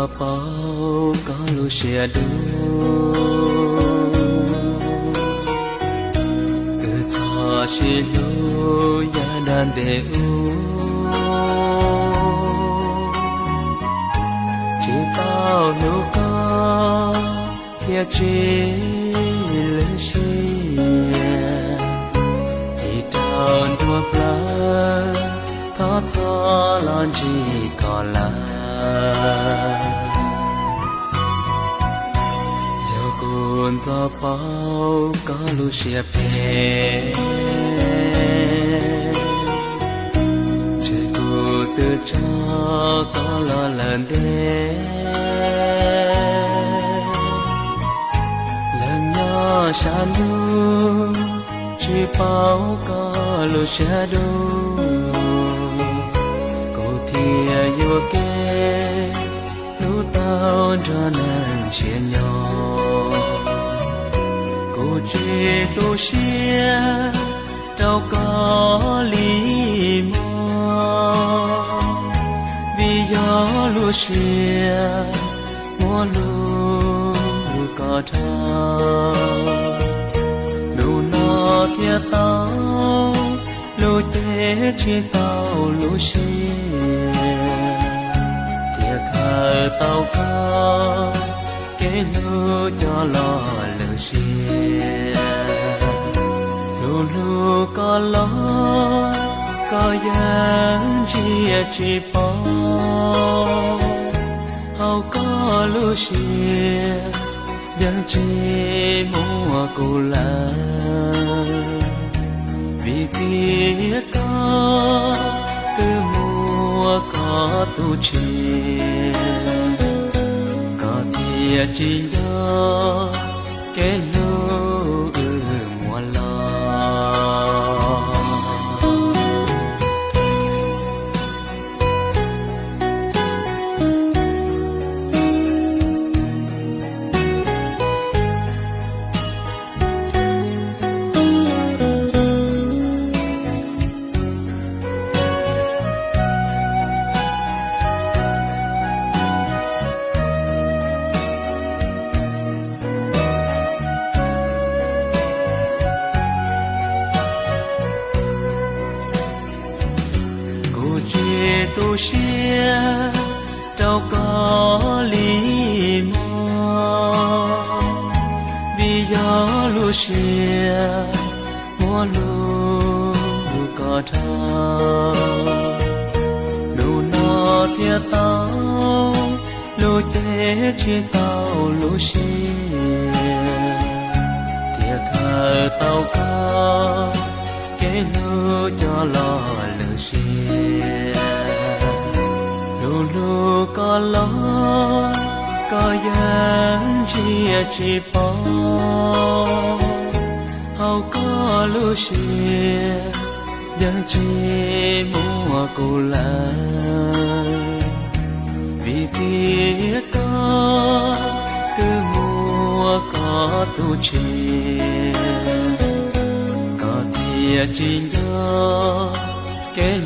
Paub koj lub siab dub, wb txoj sia hlub yav dab ntev ub, tsis tau hlub koj thiab tsis lwj siab, ces raug nruab plawv thov txog los ntsib koj lawm. Yog kuv ntxov paub koj lub siab phem, ntshe kuv twb tso koj los lawm ntev. Lawv nyob sab ntuj tsis paub koj lub siab dub, kuv thiaj yuam kev hlub tau nrog neeg siab nyob. Kuv tsis tu siab rau koj li mog, vim yog lub siab muab hlub koj dhau. Hnub no thiaj tau lub cev tsis tau lub siab, thiaj khaws tau koj kev hlub coj los lwm siab. Hlub hlub koj los koj yeej ntsia tsis pom, hauv koj lub siab yeej tsis muaj kuv lawm, vim tias koj twb muaj koj tus tshiab, koj thiaj tsis nco kev hlub wb muaj los. Kuv tsis tu siab rau koj li mog, vim yog lub siab muab hlub koj dhau. Hnub no thiaj tau lub cev tsis tau lub siab, thiaj khaws tau koj kev hlub coj los lwm siab. Hlub hlub koj los koj yeej ntsia tsis pom, hauv koj lub siab yeej tsis muaj kuv lawm, vim tias koj twb muaj koj tus tshiab, koj thiaj tsis nco kev